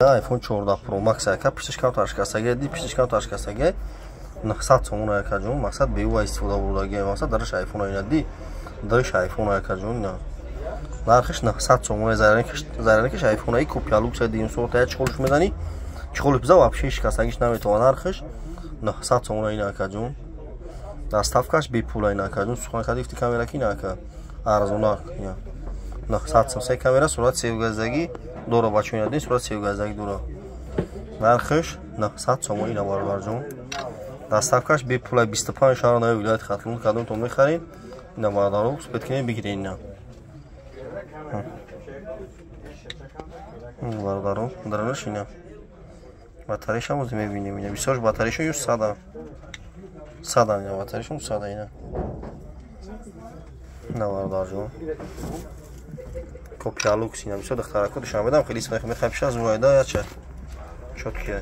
iPhone 14 Pro Max яка, пишташ камтар шикастагия, ди пишташ камтар шикастагия, 900 сомон, якаҷон. Мақсад, беува истифода бурдагия, мақсад, дараш iPhone ина, ди дараш iPhone, якаҷон. Ина нархиш 900 сомон, зарядникаш iPhone и копия люкс, дим сорта, я чехолш мезани, чехолш биза, вообще шикастагиш наметавон. Нархиш 900 сомон ина, акаҷон. Доставкаш бепула ина, акаҷон. Сухан кадифти камера ки ина, ака, арзонак ина 900 сом. Се камера, сурат севгаздагӣ дора, бачо, ина сурат севгаздагӣ дора. Нархиш 900 сомон ина, бародарҷон. Доставкаш бепула, 25 шаҳр нави вилояти Хатлон. Кадомтон мехаред, ина, бародаро, успеть кинед, бигиред ина, бародаро. Даранаш ина батареяшам ози мебинем. Ина бисёрш батареяшон ю сада сада, ина батареяшон сада ина. Ина, бародарҷон, копия люкс ина. Бисёр духтарако Душанбедам хеле мехоҳад, пиша зуайда яча чоткия.